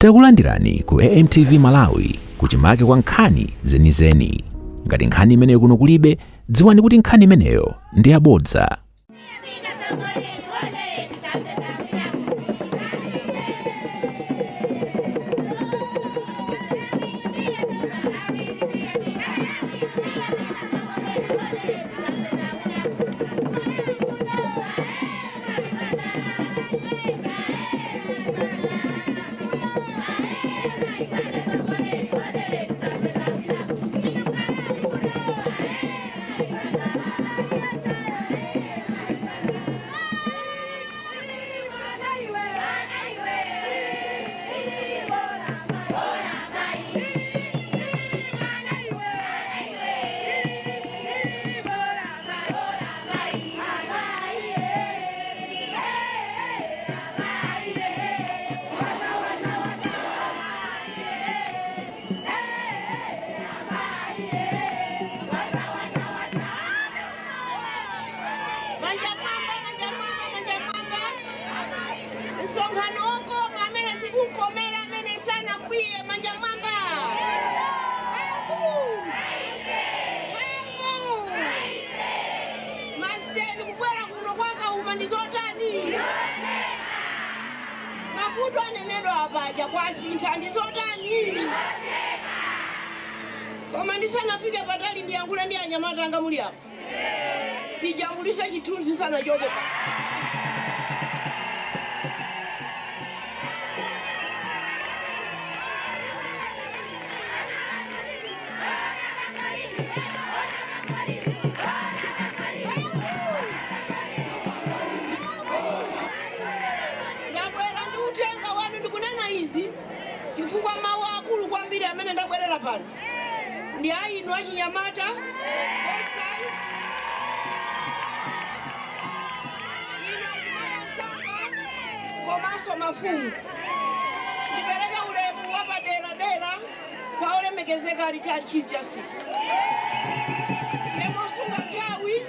Takulandirani ku AMTV Malawi, kuchimake kwa nkhani zenizeni. Ngati nkhani imeneyo kuno kulibe, dziwani kuti nkhani imeneyo ndi yabodza. Manja mwamba, manja mwamba, manja mwamba. Msonkhano wokoma, amene zikukomera, amene sanakwiye, manja mwamba. Emu! Emu! Masiteni, kubwera kuno kwakauma ndi zotani? Mavuto anenedwa apaja kwasintha ndi zotani? Koma ndisanafike patali, ndiyankhule ndi anyamata anga muli apa. Tijambulise chithunzi sanachoke pa. Ndabwera ndi uthenga wanu. Ndikunena izi chifukwa mawu akulu kwambiri amene ndabwerera pano ndi a inu achinyamata, both sides, inu azimayi anzanga komanso mafumu. Ndipereke ulemu wapaderadera kwa olemekezeka retired Chief Justice. Mosunga nthawi,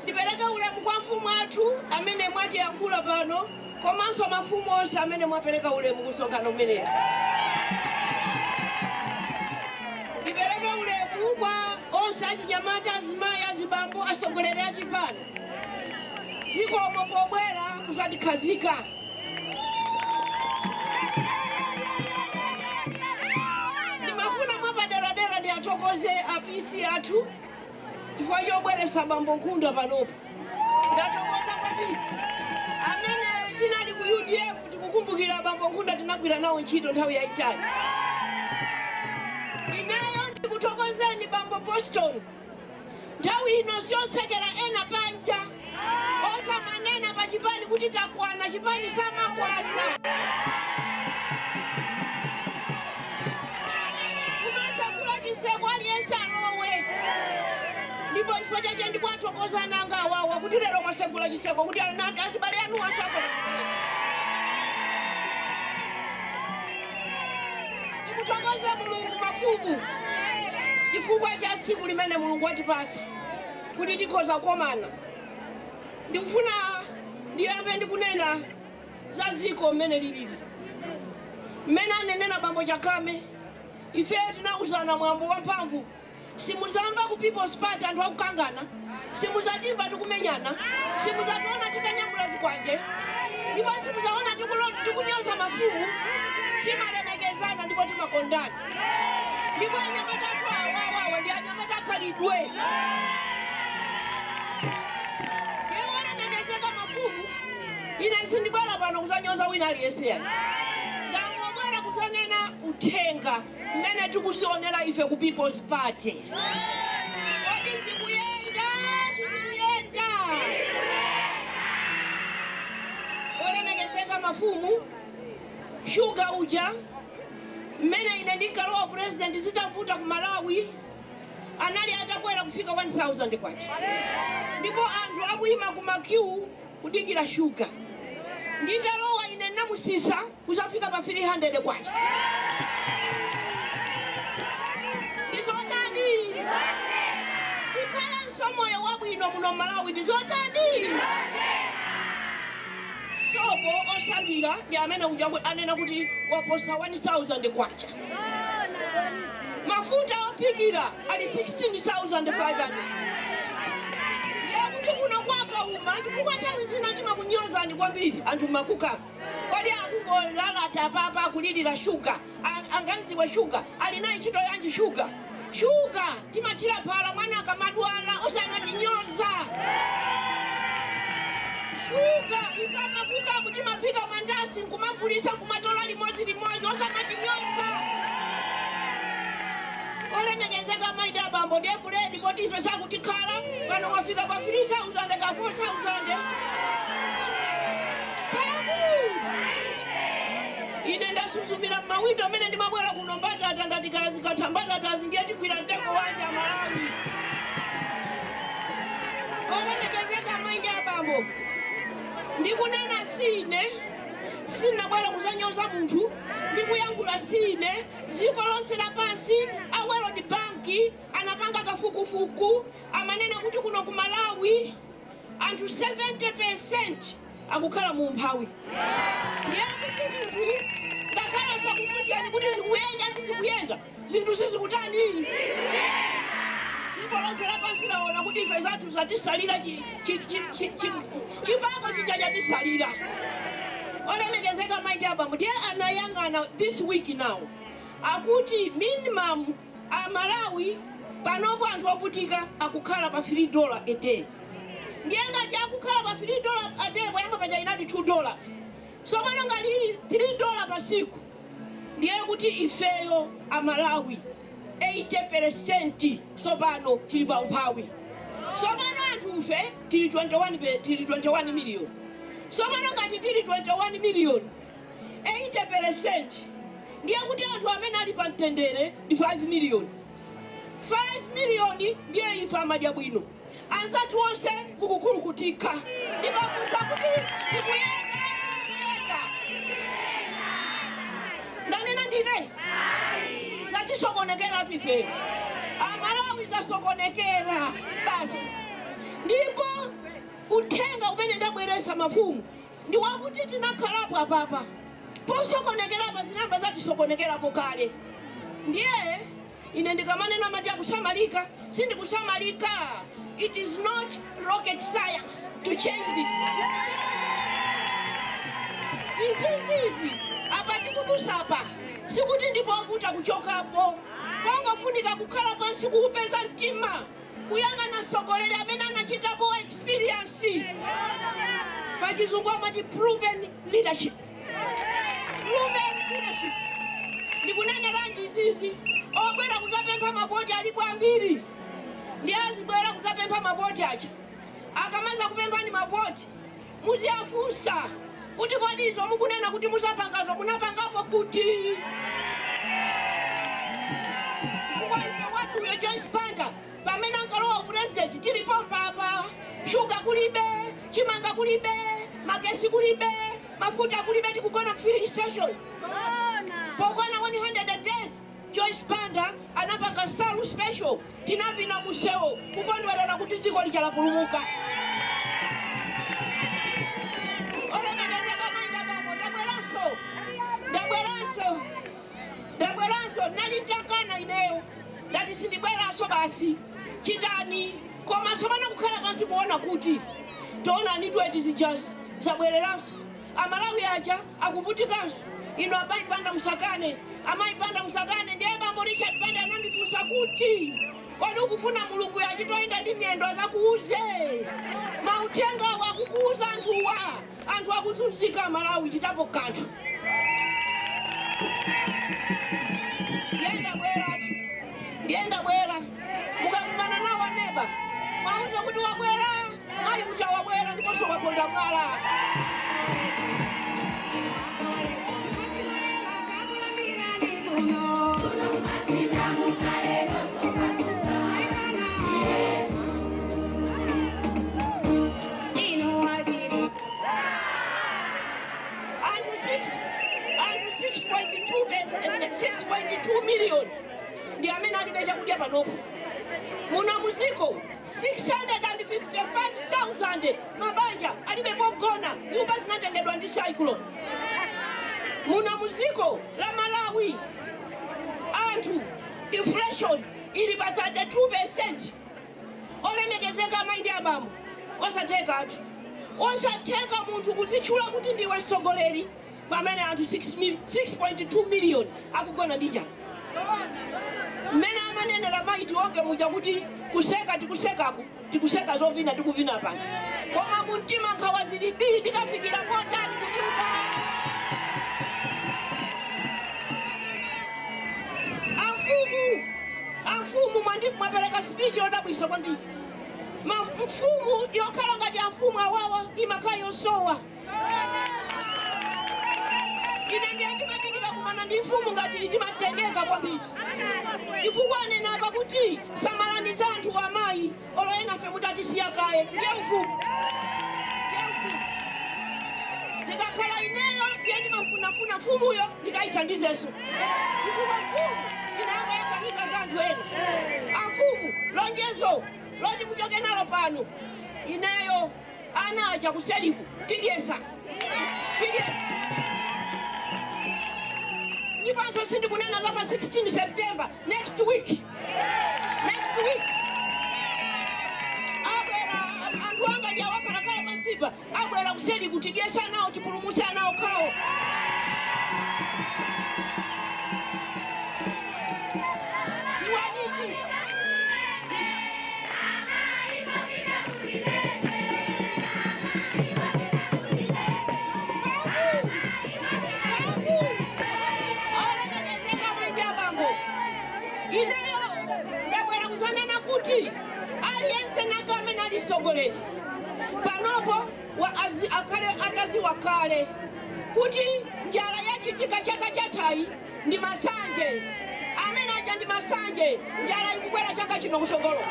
ndipereke ulemu kwa mfumu athu amene mwatiyankhula pano komanso mafumu onse amene mwapereka ulemu kusonkhano umenewu. Ndipereke ulemu kwa onse achinyamata, azimayi, azibambo, atsogoleri a chipani. Zikomo pobwera kuzatikhazika. Ndimafuna mwapaderadera ndiyathokoze a PC athu chifukwa chobweretsa bambo Nkhunda panopo. Ndathokoza kwambiri. Amene tinali ku UDF tikukumbukira bambo Nkhunda, tinagwira nawo ntchito nthawi yayitali. Ineyo ndikuthokozeni, bambo Boston. Nthawi ino siyotsekera ena panja, osamanena pa chipani kuti takwana. Chipani samakwana. Kumatsekula chiseko, aliyense alowe. Ndipo chifukwa chache ndikuwathokoza ananga awawa kuti lero mwatsekula chiseko kuti azibale anu asakona. Ndikuthokoza Mulungu, mafumu, chifukwa cha tsiku limene Mulungu watipasa kuti tikhoza kukomana. Ndikufuna ndiyambe ndikunena za dziko mmene lilili. Mmene anenera bambo Chakame, ife tinawuzana mwambo wamphamvu: simuzamva ku People's Party anthu akukangana, simuzatimva tikumenyana, simuzationa titanyamula zikwanje, ndipo simuzaona tikunyoza mafumu. Timalemekezana ndipo timakondana. Ndipo anyamata athu awawawa ndi anyamata akhalidwe. Ndiye olemekezeka mafumu, ine sindibwera pano kuzanyoza wina aliyense yani. Ndangobwera kuzanena uthenga mmene tikuzionera ife ku People's Party. Kodi zikuyenda, sizikuyenda? Olemekezeka mafumu, shuga uja, mmene ine ndinkalowa president, zitavuta ku Malawi, anali atakwera kufika 1000 kwacha, ndipo anthu akuyima ku ma queue kudikira shuga. Nditalowa ine namusisa kuzafika pa 300 kwacha. Ndizotani kukhalanso moyo wabwino muno Malawi? Ndizotani? Sopo osambira ndi amene uja anena kuti waposa 1000 kwacha. Mafuta ophikira ali 16,500. Ndiye kuti kuno kwakauma, chifukwa nthawi zina timakunyozani kwambiri anthu mmakukapo. Kodi akungolalata papa akulirira shuga, angaziwe shuga ali naye ntchito yanji? Shuga, shuga timathira phala mwana akamadwala, osamatinyoza. Shuga ife amakukaku timaphika mandasi nkumagulisa, nkumatola limodzi limodzi, osamatinyoza. Olemekezeka mayi ndi abambo, ndiye buledi poti ife sakutikhala pano wafika pa 3000 ka 4000 pamu. Ine ndasuzumira m'mawindo amene ndimabwera kuno, mbatata ndati kazikatha mbatatazi ndiye tigwira mtengo wanja Malawi. Olemekezeka mayi ndi abambo, ndikunena sine, sinabwera kuzanyoza munthu, ndikuyankhula sine. Dziko lonse lapansi, a World Bank anapanga kafukufuku, amanena kuti kuno ku Malawi anthu 70% akukhala mu umphawi. Ndiye kuti munthu ngakhale asakufunsani kuti zikuyenda, sizikuyenda, zinthu sizikutani. Dziko lonse lapansi laona kuti ife zathu zatisalira, chipako chija chatisalira. Olemekezeka mayi ndi abambo, ndiye anayang'ana this week now, akuti minimum Amalawi panopo anthu ovutika akukhala pa $3 a day. Ndiye ngati akukhala pa $3 a day, poyamba paja inali $2, tsopano ngati ili $3 pa siku, ndiye kuti ifeyo Amalawi 80% tsopano tili pa umphawi. Tsopano anthu ufe tili 21 tili 21 million. Tsopano ngati tili 21 million, 80% ndiye kuti anthu amene ali pa mtendere ndi 5 million. 5 million ndiye ife amadya bwino, anzathu onse mukukulukutika. Ndikafunsa kuti zikuyenda, zikuyenda, ndanena ndine zatisokonekera ifeyo Amalawi, zasokonekera basi. Ndipo uthenga umene ndabweretsa, mafumu, ndi wakuti tinakhalapo apapa posokonekerapa, zinamba zatisokonekerapo kale. Ndiye ine ndikamanena mati akusamalika, sindikusamalika. It is not rocket science to change this. Izizizi apa tikudusapa sikuti ndipovuta kuchokapo, pangofunika kukhala pansi, kuupeza mtima, kuyang'ana mtsogoleri amene anachitapo experience. Pachizungu amati proven leadership, proven leadership. Ndikuneneranji izizi? Obwera kudzapempha mavoti alipo ambiri, ndi azibwera kudzapempha mavoti aja. Akamaza kupemphani mavoti, muziyafunsa kuti kodi izo mukunena kuti muzapangazo munapangapo kuti? Chifukwa ife wathuyo Joyce Banda pamene ankalowa president tilipo mpapa, shuga kulibe, chimanga kulibe, magesi kulibe, mafuta kulibe, tikugona ku filling station. Pokwana 100 days Joyce Banda anapanga Nsalu Special, tinavina musewu kukondwerera kuti dziko lichalapulumuka. Olemekezeka mayi ndi abambo, ndabweranso, ndabweranso, ndabweranso. Nali ntakana ineyo, ndati sindibweranso basi, chitani. Koma tsopano kukhala pansi kuona kuti toonani tweti zijazi zabwereranso, Amalawi aja akuvutikanso. Ino amayi Banda musakane, amayi Banda musakane. Ndiye bambo Richard Banda anandifunsa kuti kodi ukufuna Mulungu yachitoyenda ndi miyendo azakuuze mauthenga awo? Akukuuza anthuwa, anthu akuzunzika Malawi, chitapo kanthu. Ndiye ndabwera, ndiye ndabwera. Mukakumana nawo aneba, mwauza kuti wabwera mayi uja, wabwera ndiponso waponda mwala. Anthu 6, anthu 6.2 6.2 million ndi amene alibe chakudya panopo. Muno muziko 655,000 mabanja alibe pogona, nyumba zinatengedwa ndi cyclone. Muno muziko la Malawi anthu inflation ili pa 32%. Olemekezeka amayi ndi abambo, osatheka anthu, osatheka munthu kuzitchula kuti ndiwe mtsogoleri pamene anthu 6.2 million akugona ndi njala. Mmene amanenera mayi Tionge muja kuti kuseka tikusekaku, tikuseka zovina tikuvina pasi, koma mumtima nkhawa zili bii, ndikafikira kotani kunyumba? Amfumu, amfumu, mwapereka speech yodabwisa kwambiri. Mfumu yokhala ngati amfumu awawa imakhala yosowa. Ine ndiye ndimati ndikakumana ndi mfumu ngati ndimatengeka kwambiri, chifukwa anena apa kuti samalani za anthu amayi, olo ena fe mutatisiya kaye. Ndiye mfumu, ndiye mfumu. Zikakhala ineyo ndiye ndimafunafuna mfumuyo ndikayithandizenso, chifukwa mfumu inayamba yaganiza za anthu ena. Amfumu, lonjezo loti muchoke nalo pano, ineyo ana aja kuseliku tidyesa, tidyesa. Ndiponso sindikunena za pa 16 September, next week, next week abwera anthu anga ndi awakhalakhala pansipa, abwera kuseli kuti tidyesa nawo, tipulumutse anawo kawo. Ziwanichi. Olemekezeka amayi ndi abambo, ineyo ndabwera kuzanena kuti aliyense nanga amene ali mtsogoleri panopo akhale ataziwa kale kuti njala yachitika chaka chathayi ndi masanje amene aja, ndi masanje. Njala ikubwera chaka chino kusogolo.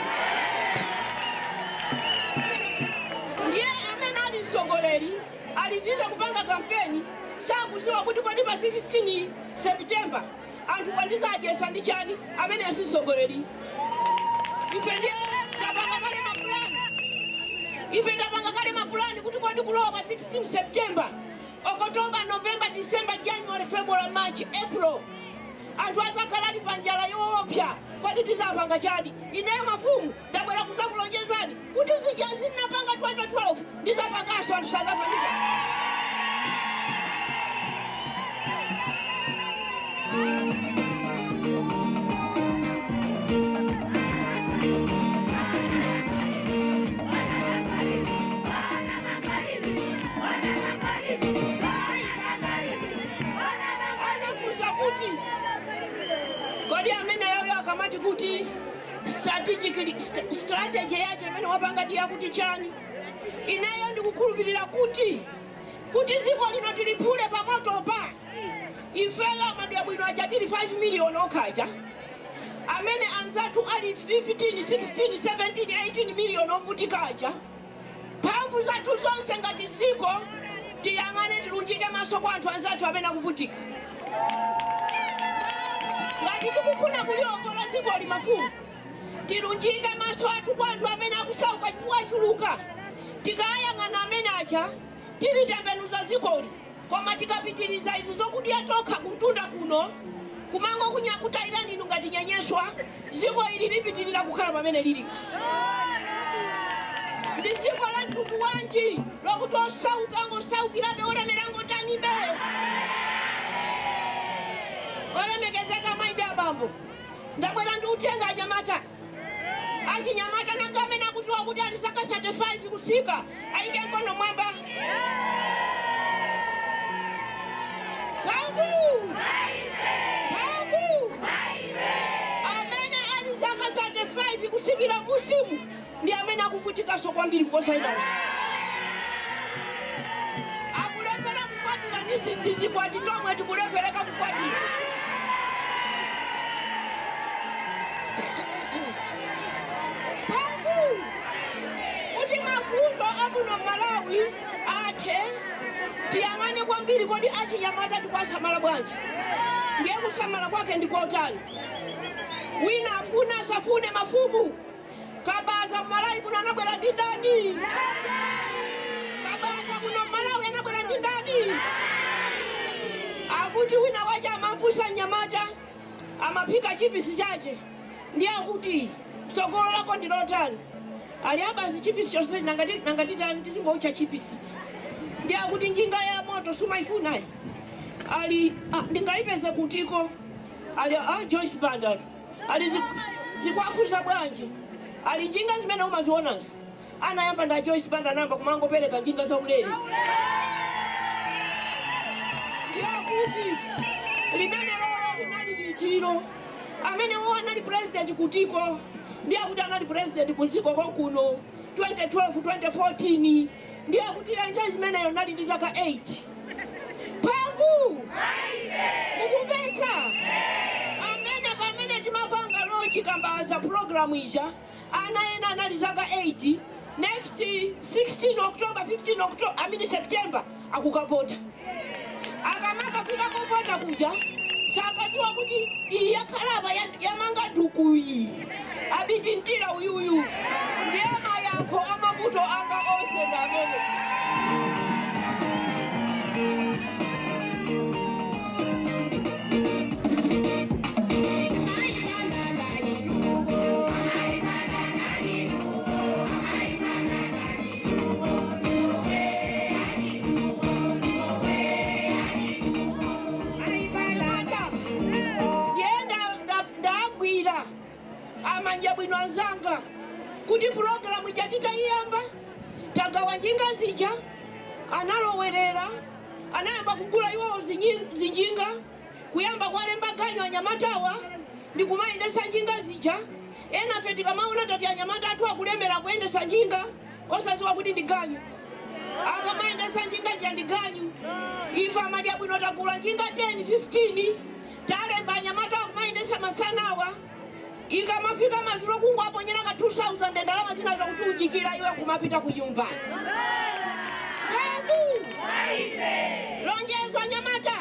Ndiye amene ali mtsogoleri aliviza kupanga kampeni, sakuziwa kuti kodi pa 16 September anthu kwandizadyesa ndi chani, amene si mtsogoleri. Ife ndiye tapanga kale mapulani, ife tapanga kale mapulani kuti kodi kulowa pa 16 September, October, November, December, January, February, March, April, anthu azakhala ali pa njala yoopsa, kodi tizapanga chani? Ineyo mafumu ndabwera kuzakulonjezani kuti zija zinapanga 2012 ndizapanganso, anthu sazafa ndi njala. Anafunsa kuti kodi amene yoyo akamati kuti strategy yache imene wapanga ndi yakuti chani? Ineyo ndikukhulupirira kuti dziko lino tiliphule pamotopa, ifeyo amadya bwino aja tili 5 million okhaja, amene anzathu ali 15, 16, 17, 18 million ovutika aja, mphamvu zathu zonse ngati dziko tiyang'ane, tilunjike maso kwa anthu anzathu amene akuvutika. Ngati tikufuna kuliombola dzikoli, mafumu, tilunjike maso athu kwa anthu amene akusauka chifukwa achuluka. Tikayang'ana amene aja tilitembenuza dzikoli, koma tikapitiriza izi zokudya tokha kumtunda kuno, kumango kunyakutayirani inu ngati nyenyeswa, dziko ili lipitirira kukhala pamene lili. Ndi dziko la mtundu wanji lokuti osauka ngosaukirabe, olemera ngotanibe? Olemekezeka amayi ndi abambo, ndabwera ndi uthenga. Anyamata, achinyamata nanga amene akudziwa kuti ali zaka 35 kusika ayike mkono mwamba. Pangu pangu, amene ali zaka 35 kusikira musimu ndi amene akuvutikanso kwambiri kuposa inazo. Akulephera kukwatira ndi zikwati tomwe tikulephereka kukwatira. Pangu kuti mavuto amuno Malawi athe, tiyang'ane kwambiri kodi achinyamata tikuwasamala bwanji? Ndiye kusamala kwake ndikotani? Wina afuna asafune, mafumu, Kabaza Mmalawi kuno anabwera ndi ndani? Kabaza kuno Mmalawi anabwera ndi ndani? Akuti wina waja amamfunsa mnyamata, amaphika chipisi chache, ndiye akuti, "Tsogolo lako ndi lotani?" Ali, "Abazi, chipisi chonse nangati tani, tizingoucha chipisichi." Ndiye akuti, "Njinga ya moto sumayifunayi?" Ali, "Ah, ndingayipeze kutiko?" Ali, "Ah, Joyce Banda." Ali, "Zikwakhuza bwanji?" Ali, "Njinga zimene umazionazi anayamba nda Joyce Banda, anayamba kumangopereka njinga zaulere." Ndiyakuti limene lolo linali litiro amene wo anali president kutiko? Ndiye kuti anali president kudziko konkuno 2012, 2014. Ndiye kuti nthawi zimeneyo nali ndi zaka 8. Phangu mukumvetsa amene pamene timapanga launch Kabaza program ija, ana ena anali zaka 8. Next 16 October, 15 October, I mean September, akukavota. Akamakafika kovota kuja, sakaziwa kuti iyi yakhalapa yamanga duku iyi abiti mtira uyuyu. Ndiye mayankho amavuto anga onse ndi amene. Mata. Ndiye ndagwira amanja bwino anzanga kuti pulogalamu ija titayiyamba, tagawa njinga zija, analowerera, anayamba kugula iwowo zinjinga, kuyamba kwalemba ganyo anyamatawa ndikumayendesa njinga zija. Ena fe tikamaona tati anyamata athu akulemera kuyendesa njinga, osaziwa kuti ndi ganyu. Akamayendesa njinga zija ndi ganyu. Ife amadya bwino tagula njinga 10, 15, talemba anyamata akumayendesa masanawa, ikamafika madzulo kungwaponyera ka 2000, ndalama zina zakuti ujikira iwe kumapita ku nyumba. Mphamvu lonjezo, anyamata,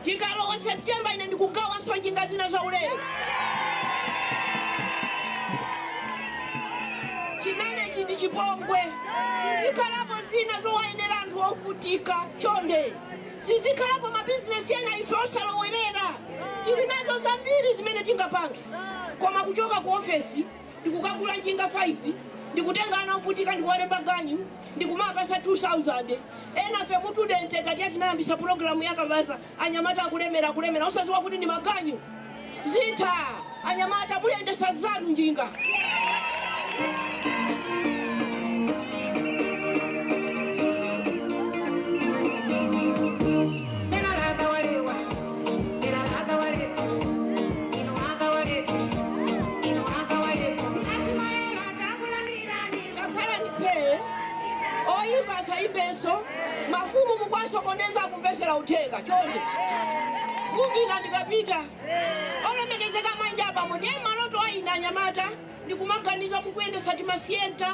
tikalowa September ine ndikugawanso njinga zina za ulere. Chimenechi ndi chipongwe. Sizikhalapo zina zowayenera anthu ovutika. Chonde, sizikhalapo mabizinesi ena ife osalowerera. Tili nazo zambiri zimene tingapange, koma kuchoka ku ofesi ndikukagula njinga 5, ndikutenga ana ovutika, ndikuwalemba ganyu, ndikumapasa 2000. Ena fe mutudente tatiya tinayambisa pulogalamu yakabasa, anyamata akulemera, akulemera, osaziwa kuti ndi maganyu. Zitha, anyamata, muyendesa zanu njinga. Kakhala ndipe oyimba asayimbenso. Mafumu mukwasokoneza kumvesera uthenga. Chonde, kuvina ndikapita. Olemekezeka mayi ndi abambo, ndiye maloto aina anyamata ndikumaganiza mukuyendesa timasienta,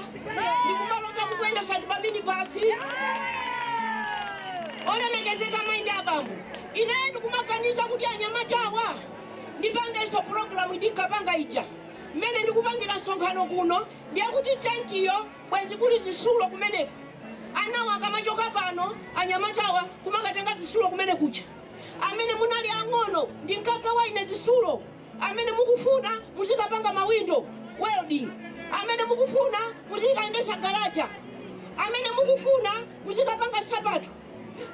ndikumalota mukuyendesa timaminibasi. Olemekezeka mayi ndi abambo, ineyo ndikumaganiza kuti anyamatawa ndipangenso pulogalamu ndinkapanga ija mmene ndikupangira msonkhano kuno. Ndiye kuti tentiyo bwezi kuli zisulo kumeneko. Anawo akamachoka pano, anyamatawa kumakatenga zisulo kumene kucha. Amene munali ang'ono, ndinkagawa ine zisulo. Amene mukufuna muzikapanga mawindo welding, amene mukufuna muzikayendesa garaja, amene mukufuna muzikapanga sapato,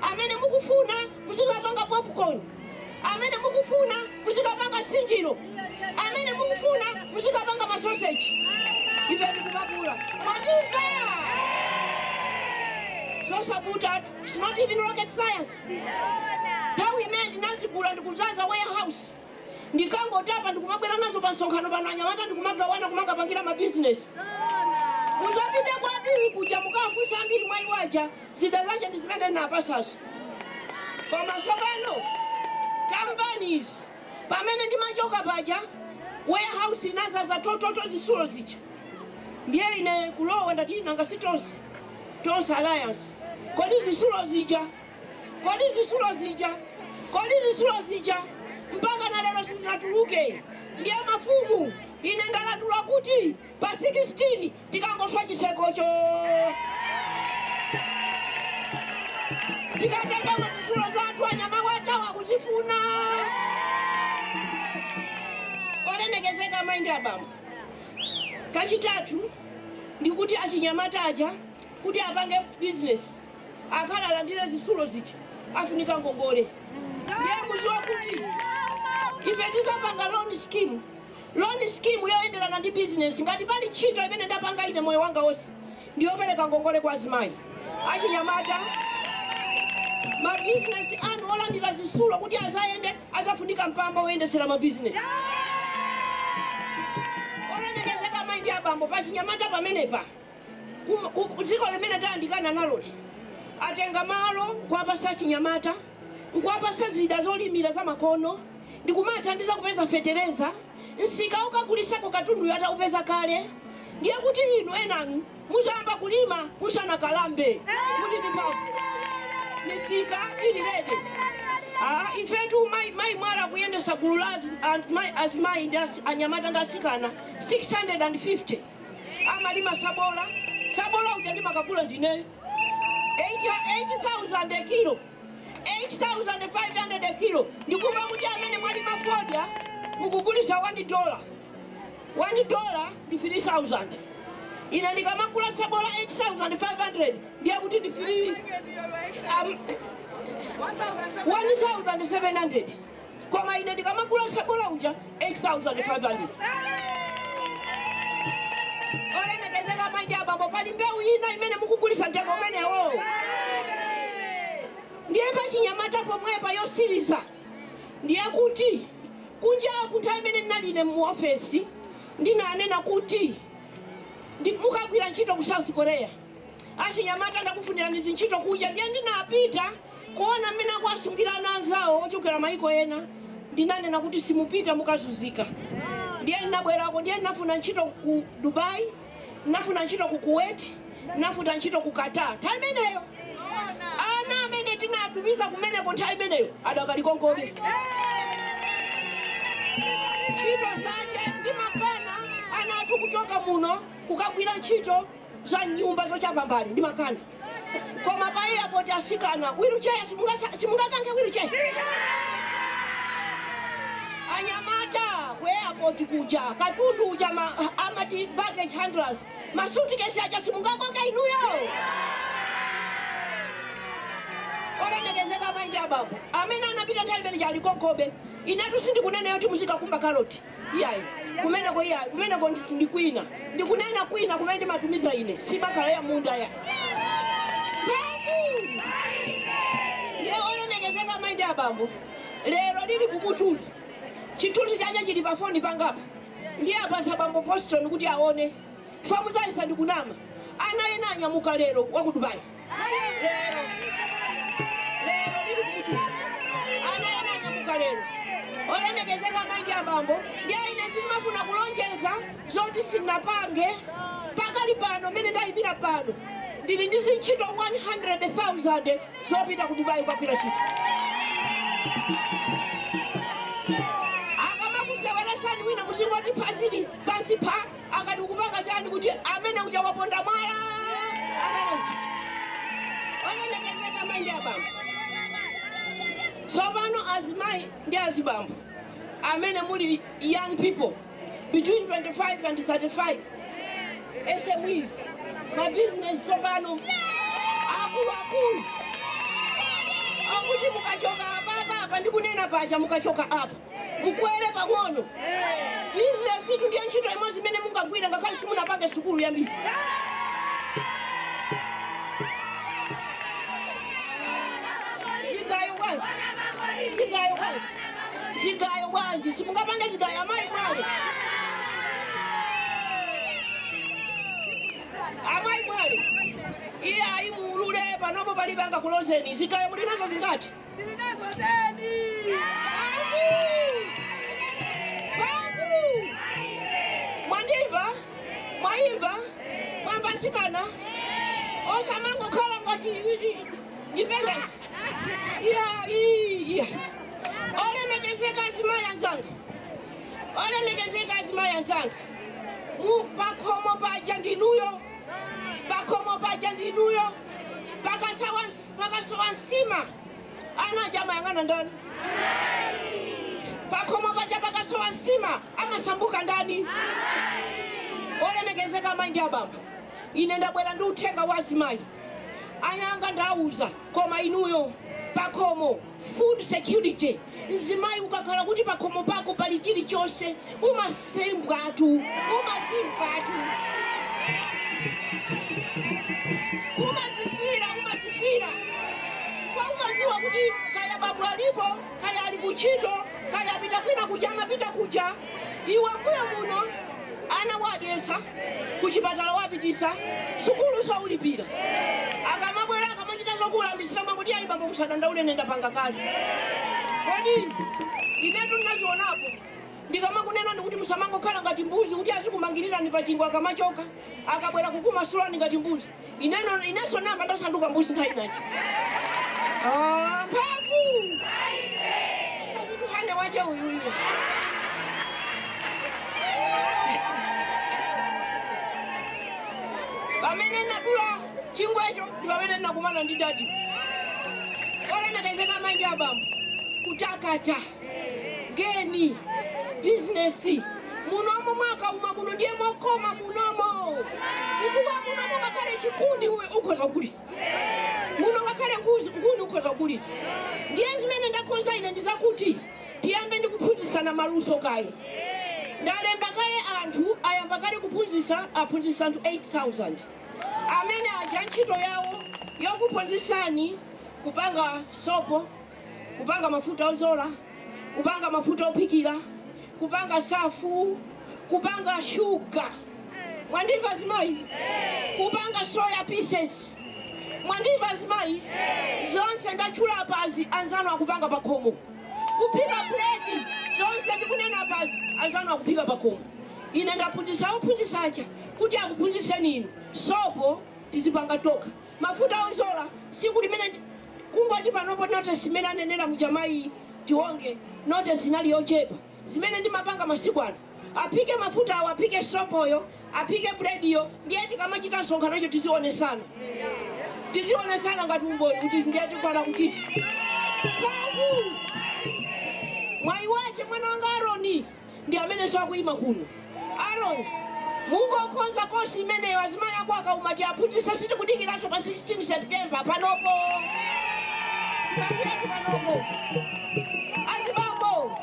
amene mukufuna muzikapanga popcorn, amene mukufuna muzikapanga sinjiro, amene mukufuna muzikapanga masoseji, ife tikupakula. Mwatimva? Zosavuta, it's not even rocket science. Nthawi imene ndinazigula ndikuzaza warehouse, ndikangotapa ndikumabwera nazo pa msonkhano pano, anyamata ndikumagawana kumakapangira mabizinesi. Muzapite kwa Biwi kuja, mukafunsa ambiri mwa iwaja, zida zache ndi zimene ndinapasazo. Koma tsopano companies, pamene ndimachoka paja, warehouse inazaza tototo zisulo zija. Ndiye ine kulowa ndati, "Nanga si Tonse, Tonse Alliance? Kodi zisulo zija? Kodi zisulo zija? Kodi zisulo zija?" Mpaka na lero sizinatuluke. Ndiye mafumu, ine ndalandula kuti pa 16 tikangoswa chisekocho, tikatenga zitsulo zathu. Anyamatawa kuzifuna. Olemekezeka amayi ndi abambo, kachitatu ndikuti achinyamata aja kuti apange business, akhala alandire zitsulo zija, afunika ngongole. Ndiye muziwa kuti ife tizapanga loan scheme, loan scheme yoyenderana ndi business. Ngati pali ntchito imene ndapanga ine moyo wanga wonse, ndiyopereka ngongole kwa azimayi, achinyamata. Mabizinesi anu olandira zitsulo kuti azayende, azafunika mpamba woyendesera mabizinesi. Olemekezeka amayi ndi abambo, pachinyamata pamenepa, dziko limene tayandikana naloli atenga malo nkuwapasa achinyamata, nkuwapasa zida zolimira zamakono, ndikumathandiza kupeza fetereza, msika ukagulisako katundu ataupeza kale. Ndiye kuti inu enanu muzayamba kulima musanakalambe, muli ndi mphamvu, misika ili ready. Ah, ifetu mai Mwala kuyendesa gulu la azimayi ndi anyamata ndi asikana 650 amalima sabola. Sabola uja ndimakagula ndine 8000 a kilo, 8500 a kilo. Ndikumva kuti amene mwalima fodya mukugulisa 1 dollar, 1 dollar ndi 3000. Ine ndikamakula sabola 8500, ndiye kuti ndi 3 1700, koma ine ndikamakula sabola uja 8500. Olemekezeka amayi ndi abambo, pali mbewu ina imene mukugulisa mtengo umenewo? Ndiye pachinyamata pomwepa, yosiriza ndiye kuti kunjaku nthawi imene ndinali ine mu ofesi, ndinanena kuti mukagwira ntchito ku South Korea. Achinyamata, ndakufunirani zintchito kuja. Ndiye ndinapita kuona mmene akuwasungira ana anzawo ochokera maiko ena. Ndinanena kuti simupita, mukazunzika. Ndiye ndinabwerako, ndiye ndinafuna ntchito ku Dubai, ndinafuna ntchito ku Kuwait, ndinafuna ntchito ku Qatar. Nthawi imeneyo ana amene tinatumiza kumeneko nthawi imeneyo adakali konkobe. Ntchito zache ndimakana ana athu kuchoka muno kukagwira ntchito za nyumba zochapa mbali, ndimakana. Koma pa airport asikana wheelchair, simungakange wheelchair. Anyamata ku airport kuja, katundu uja amati baggage handlers, masuitcase aja simungakonge inuyo? Olemekezeka amayi ndi abambo, amene anapita nthawi imene chali konkobe. Inetu sindikunena yoti muzikakumba karoti, iyayi, kumeneko iyayi, kumeneko ndi kwina. Ndikunena kwina kumene ndimatumiza ine, simakhala ya munda ya mphamvu. Ndiye olemekezeka amayi ndi abambo, lero lili kumutuli, chithunzi chache chili pa foni pangapo. Ndiye apasa bambo Boston kuti aone famuzayisa. Ndikunama? Ana ena anyamuka lero wa ku Dubai. Lero, lero lili kumutuli, ana ena anyamuka lero. Olemekezeka amayi ndi abambo, ndiye ine sindimafuna kulonjeza zoti sinapange. Pakali pano mmene ndayimira pano, ndili ndi zintchito 100,000 zopita ku Dubai kukagwira ntchito. Akamakuseweresani wina, muzingoti phazili pansi pha. Akati ukupanga chani, kuti amene uja waponda mwala amene uja. Olemekezeka amayi ndi abambo, tsopano azimayi ndi azibambo amene muli young people between 25 and 35, SMEs, mabizinesi tsopano akuluakulu akuti mukachoka apapa, apa ndikunena paja, mukachoka apa mukwere pang'ono, bizinesi itu ndiye ntchito imodzi imene mungagwire ngakhale simunapange sukulu yambiri. Zigayo bwanji? Zigayo bwanji? Zigayo bwanji? Simungapange zigayo, amayi Mwale? Amayi Mwale, iye ayimuulule panopo, palibe angakulozeni. Zigayo muli nazo zingati? Ndilinazo 10. Babu! Mwandimva? Mwayimva? Mwambasikana? Osamangokhala ngati dependence. Iya, iya. Olemekezeka azimayi anzanga. Olemekezeka azimayi anzanga, pakhomo paja ndinuyo, pakhomo paja ndinuyo. Pakasowa nsima, ana aja amayang'ana ndani? Pakhomo paja pakasowa nsima, amasambuka ndani? Olemekezeka amayi ndi abambo, ine ndabwera ndi uthenga wa azimayi anyanga, ndauza koma inuyo pakhomo, food security. Mzimayi ukakhala kuti pakhomo pako pali chilichonse, umasembwatu, umazimvatu, umazifira, umazifira fa umaziwa kuti kaya bambo alipo, kaya ali kuntchito, kaya apita kwina kuja, amapita kuja. Iwe mbuyo muno ana wadyesa, kuchipatala wapitisa, sukulu saulipira, akamabwera akamachita zokulambisira mwakuti, "Ayi bambo, musadandaule, nenda panga kale." Kodi inetu ndinazionapo. Ndikamakunena ndikuti musamangokhala ngati mbuzi kuti azikumangirirani pachingwe, akamachoka akabwera kukumasulani ngati mbuzi. Ineno inenso namba ndasanduka mbuzi nthawi inachi. Ah, mphamvu hane wache uyuyu. Pamene nadula chingwecho ndi pamene nakumana ndi daddy. Olemekezeka amayi ndi abambo, kutakata geni bizinesi munomo mwakauma muno ndiye mokoma munomo, chifukwa munomo ngakhale chikuni uwe ukhoza kugulisa muno, ngakhale nkhuni ukhoza kugulisa. Ndiye zimene ndakonza ine ndizakuti tiyambe ndi kuphunzitsana maluso kaye. Ndalemba kale anthu, ayamba kale kuphunzitsa, aphunzitsa anthu 8000 amene aja ntchito yawo yokuphunzitsani kupanga sopo, kupanga mafuta ozola, kupanga mafuta ophikira, kupanga safu, kupanga shuga. Mwandimva zimayi? Kupanga soya pieces. Mwandimva zimayi? Zonse ndatchula pazi anzanu akupanga pakhomo. Kuphika buledi, zonse ndikunena pazi anzanu akuphika pakhomo. Ine ndaphunzitsa ophunzitsacha kuti akuphunzitseni inu. Sopo tizipanga toka, mafuta ozola siku limene kungoti panopo notice imene anenera mujamayi Tionge, notice inali yochepa. Zimene ndimapanga masiku ano, aphike mafuta awo, aphike sopoyo, aphike brediyo, ndiye tikamachita msonkhanocho tizionesana, tizionesana ngati umboni kuti ndiye tikwana kuchita mphamvu. Mwayi wache mwana wanga Aroni ndi amene sakuyima kuno. Aaron, mungokonza kosi imeneyo. Azimayi ako akauma tiaphunzitse. Sitikudikiranso pa 16 September, panopo tipangiratu panopo. Azibambo,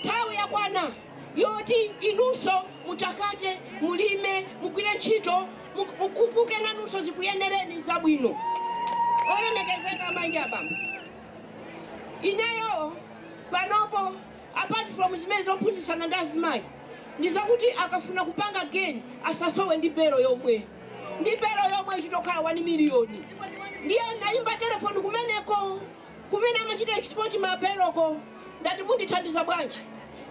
nthawi yakwana yoti inunso mutakate, mulime, mugwire ntchito, mukupuke nanunso, zikuyendereni zabwino. Olemekezeka amayi ndi abambo, ineyo panopo, apart from zimene zophunzitsana ndi azimayi, ndi zakuti akafuna kupanga geni asasowe ndi belo yomwe, ndi belo yomwe ichitokhala 1 miliyoni. Ndiye nayimba telefoni kumeneko kumene amachita export mabeloko, ndati, "Mundithandiza bwanji?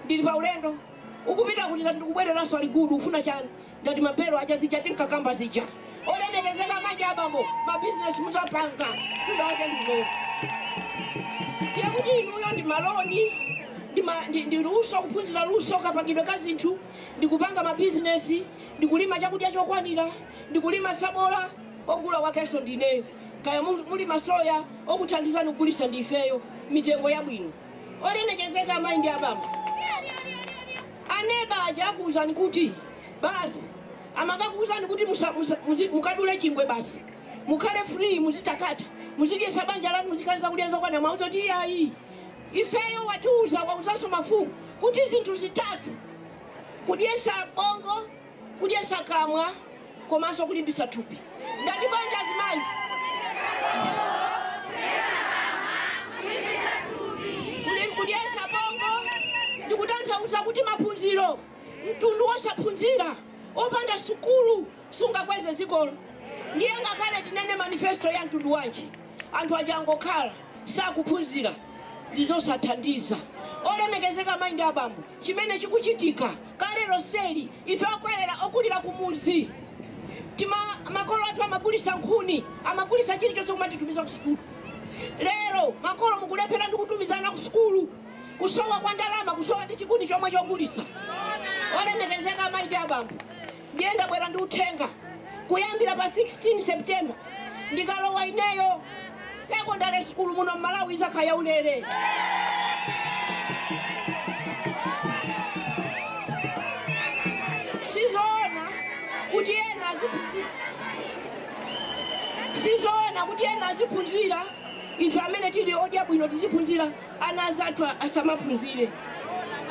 Ndili pa ulendo." "Ukupita kuti?" Ndati, "Ndikubwereranso aligudu." "Ufuna chani?" Ndati, "Mabelo aja, zija tinkakamba zija." Olemekezeka amayi abambo, mabizinesi muzapanga kudake ndimene. Ndiye kuti inuyo ndi maloni, ndi luso, kuphunzira luso kapangidwe ka zinthu, ndikupanga mabizinesi, ndikulima chakudya chokwanira, ndikulima sabola, ogula wakenso ndineyo. Kaya mulima soya, okuthandizani kugulisa ndi ifeyo, mitengo yabwino. Olemekezeka amayi ndi abambo, aneba aja akuwuzani kuti basi, amakakuwuzani kuti mukadule chingwe basi, mukhale free, muzitakata, muzidyesa banja lanu, muzikhale zakudya zokwana. Mwauza kuti iyayi, ifeyo watiuza, wauzanso mafumu kuti zinthu zitatu: kudyesa bongo, kudyesa kamwa, komanso kulimbisa thupi. Ndati banja azimayi? Kudyesa bongo ndikutanthauza kuti maphunziro. Mtundu wosaphunzira, opanda sukulu, sungakweze zikolo. Ndiye ngakhale tinene manifesto ya mtundu wanji, anthu aja angokhala sakuphunzira, ndizosathandiza. Olemekezeka amayi ndi abambo, chimene chikuchitika kale lonseli, ife okwerera okulira kumuzi, tima makolo athu amagulisa nkhuni, amagulisa chilichonse kumatitumiza ku sukulu. Lero makolo mukulephera ndi kutumizana ku sukulu, kusowa kwa ndalama, kusowa ndi chikuni chomwe chogulisa. Olemekezeka amayi ndi abambo, ndiye ndabwera ndi uthenga. Kuyambira pa 16 September, ndikalowa ineyo, secondary school muno mMalawi izakhala yaulere. Sizoona kuti ena aziphunzira, sizoona kuti ena aziphunzira, ife amene tili odya bwino tiziphunzira, ana azathu asamaphunzire.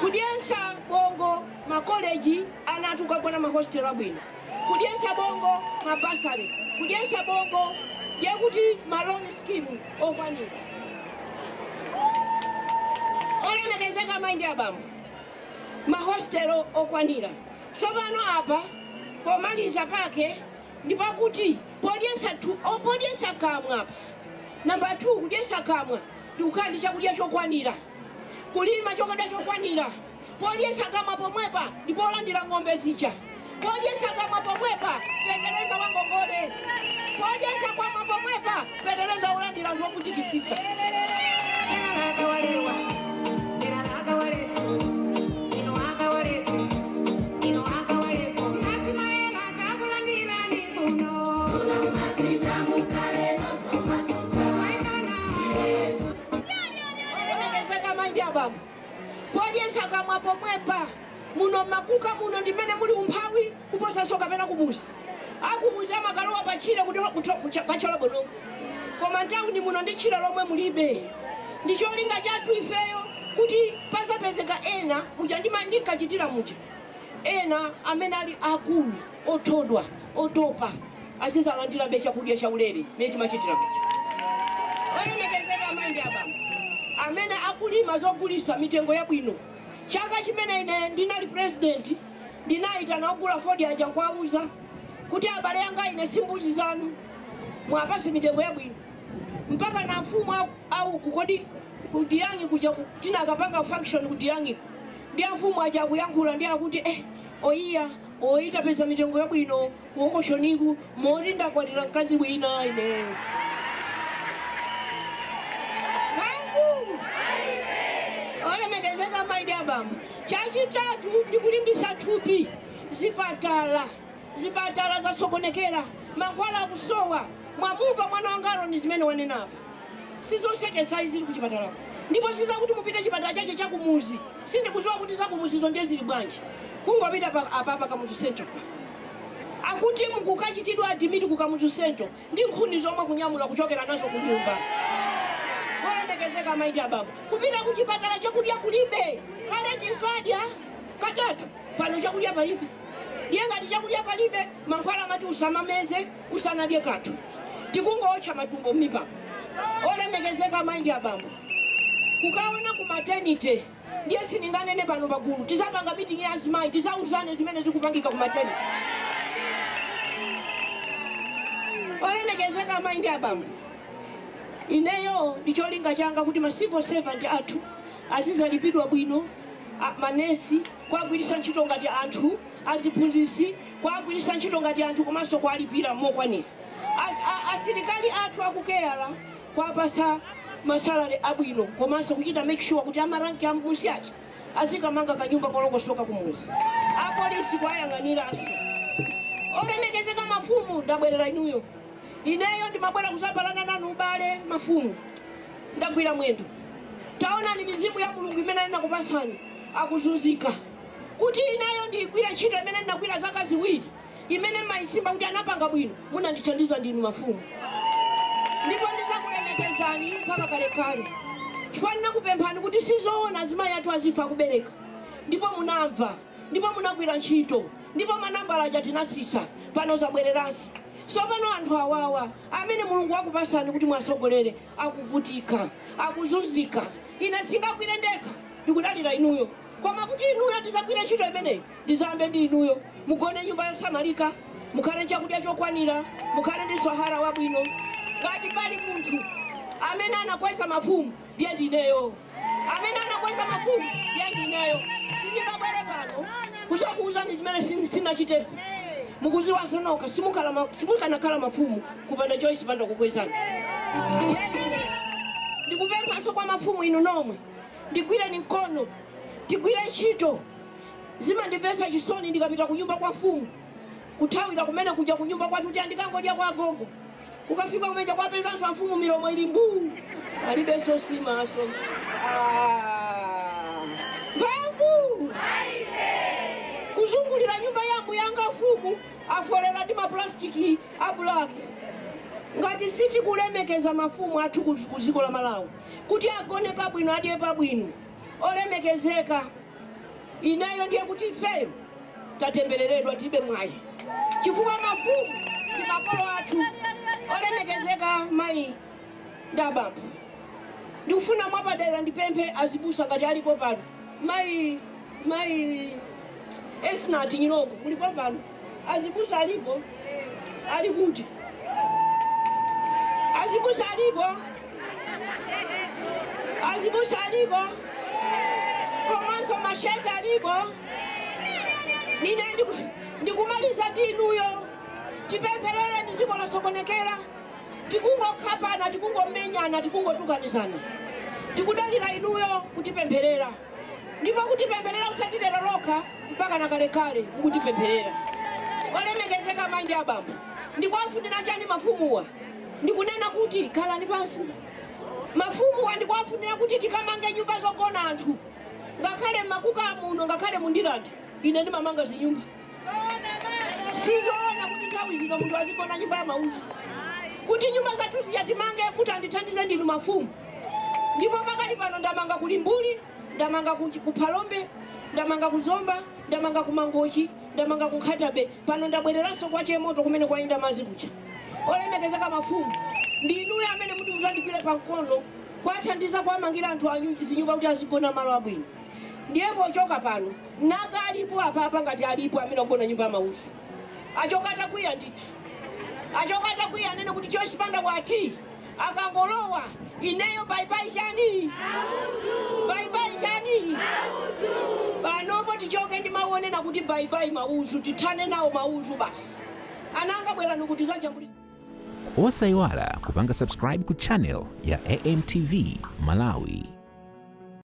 Kudyetsa bongo makoleji, ana athu kukagona mahostelo abwino, kudyetsa bongo mabursary, kudyetsa bongo ndiye kuti maloan scheme okwanira. Olemekezeka amayi ndi abambo, mahostelo okwanira. Tsopano apa pomaliza pake ndipakuti podyetsa kamwa apa, namba 2, kudyetsa kamwa ndikukhala ndi chakudya chokwanira, kulima chakudya chokwanira. Podyetsa kamwa pomwepa ndipolandira ng'ombe zija. Podyetsa kamwa pomwepa, fetereza wa ngongole. Podyetsa kamwa pomwepa, fetereza olandira anthu okutikisisa. Olemekezeka amayi ndi abambo, podyetsa kamwa pomwepa, muno makuka muno ndimene muli umphawi kuposanso kapena kumuzi. Akumuzi amakalowa pachire kachola bonongo, koma mtawuni muno ndi tchire lomwe mulibe. Ndi cholinga chathu ifeyo kuti pasapezeka ena muja ndinkachitira muja, ena amene ali akulu, othodwa, otopa, azizalandirabe chakudya chaulere mene timachitira muja. Olemekezeka amayi ndi abambo, amene akulima zogulisa mitengo yabwino. Chaka chimene ine ndinali president, ndinayitana ogula fodya aja nkuwauza kuti, "Abale anga, ine si mbuzi zanu, mwapase mitengo yabwino." Mpaka na mfumu auku kodi kudiyangi kuja tinakapanga function kudiyangiku, ndi amfumu aja akuyankhula ndi akuti, "Oyiya oyita peza mitengo yabwino kuauctioniku, moti ndakwatira mkazi wina ine." Mphamvu. Olemekezeka amayi ndi abambo, chachitatu ndikulimbisa thupi. Zipatala, zipatala zasokonekera, mankhwala akusowa. Mwamumva mwana wanga Aroni zimene wanenapo. Sizosekesa zili kuchipatalako, ndipo sizakuti mupite chipatala chache chakumuzi. Sindikudziwa kuti zakumuzizo ndiye zili bwanji. Kungopita apapa Kamuzu Central pa, akuti mukukachitidwa admit ku Kamuzu Central ndi nkhuni zomwe kunyamula kuchokera nazo ku nyumba. Olemekezeka amayi ndi abambo, kupita kuchipatala chakudya kulibe. Kale tinkadya katatu, pano chakudya palibe. Ndiye ngati chakudya palibe, mankhwala amati usamameze usanadye kanthu. Tikungotcha matumbo m'mimba. Olemekezeka amayi ndi abambo, kukaona ku maternity, ndiye sindinganene pano pagulu. Tizapanga meeting ya azimayi, tizauzane zimene zikupangika ku maternity. Olemekezeka amayi ndi abambo, ineyo ndi cholinga changa kuti ma civil servant athu azizalipidwa bwino, manesi kuagwiritsa ntchito ngati anthu, aziphunzitsi kuagwiritsa ntchito ngati anthu, komanso kualipira mokwanira. Asilikali athu akukeyala kuapasa masalary abwino, komanso kuchita make sure kuti amarank ambusi aja azikamanga kanyumba kolongosoka kumuzi. Apolisi kuayang'aniranso. Olemekezeka mafumu, ndabwerera inuyo. Ineyo ndimabwera kuzapalana nanu ubale. Mafumu, ndagwira mwendo. Taonani mizimu ya Mulungu imene ndinakupasani akuzunzika. Kuti ineyo ndiyigwire ntchito imene ndinagwira zaka 2, imene mmayisimba kuti anapanga bwino, munandithandiza ndinu mafumu, ndipo ndizakulemekezani mpaka kalekale, chifukwa ndinakupemphani kuti sizoona azimayi athu azifa kubereka, ndipo munamva, ndipo munagwira ntchito, ndipo manambala aja tinasisa. Pano zabwereranso. Tsopano anthu awawa amene Mulungu wakupasani kuti mwasogolere akuvutika, akuzunzika. Ine singagwire ndekha, ndikudalira inuyo. Koma kuti inuyo tizagwire ntchito imeneyi, ndizambe ndi inuyo. Mugone nyumba yosamalika, mukhale chakudya chokwanira, mukhale ndi mshahara wabwino. Ngati pali munthu amene anakweza mafumu, ndiye ndineyo. Amene anakweza mafumu, ndiye ndineyo. Sindingabwere pano kuzakuuzani zimene sinachitepo. Mukuziwanso nokha, simukanakhala mafumu kupanda Joyce Banda kukwezani. Ndikupemphanso kwa mafumu inu nomwe, ndigwireni mkono, tigwire ntchito. Zimandimvetsa chisoni ndikapita kunyumba kwa fumu, kuthawira kumene kuja kunyumba kwathu kuti andikangodya kwa agogo. Ukafika kumeja kwapezanso amfumu milomo ili mbuu, alibenso simaso. Ah, mphamvu kuzungulira nyumba ya yanga fumu afolera ndi maplastiki a black. Ngati sitikulemekeza mafumu athu ku dziko la Malawi kuti agone pabwino, adye pabwino, olemekezeka, ineyo ndiye kuti ifeyo tatembereredwa, tilibe mwayi, chifukwa mafumu ndi makolo athu. Olemekezeka mayi ndi abambo, ndikufuna mwapadera ndipemphe azibusa ngati alipo pano. Mayi Esnati Nyilongo, mulipo pano? Azibusa alipo? Ali kuti azibusa? Alipo azibusa? Aliko? Komanso masheke alipo? Nine ndikumaliza ndi inuyo, tipempherere ndi dziko lasokonekera, tikungokhapana, tikungomenyana, tikungotukanizana. Tikudalira inuyo kutipempherera, ndipo kutipempherera usati lero lokha, mpaka nakalekale mukutipempherera. Olemekezeka mayi ndi abambo, ndikuwafunira chani mafumuwa? Ndikunena kuti khalani pansi. Mafumuwa ndikuwafunira kuti tikamange nyumba zogona anthu, ngakhale mmakuka muno, ngakhale mundilandi. Ine ndimamanga zinyumba. Sizoona kuti nthawi zino munthu azigona nyumba ya mauzu. Kuti nyumba zathu zija timange, kuti andithandize ndinu mafumu. Ndipo pakali pano ndamanga ku Limbuli, ndamanga ku Phalombe, ndamanga ku Zomba, ndamanga ku Mangochi, ndamanga ku Nkhatabe. Pano ndabwereranso kwa Chemoto kumene kwayenda madzi kuja. Olemekezeka mafumu, ndi inuyo amene muti muzandigwire pamkono kwathandiza kuwamangira anthu zinyumba kuti azigona malo abwino. Ndiye pochoka pano, naka alipo apapa, ngati alipo amene akugona nyumba ya mauzu, achoka atakwiya ndithu, achoka atakwiya, anene kuti Joyce Banda wati akangolowa ineyo bye bye chani, bye bye chani. Panopo tichoke ndi maonena kuti bye bye mauzu, tithane nawo mauzu basi. Ananga, bwerani kuti zajambulisa. Osayiwala kupanga subscribe ku channel ya AMTV Malawi.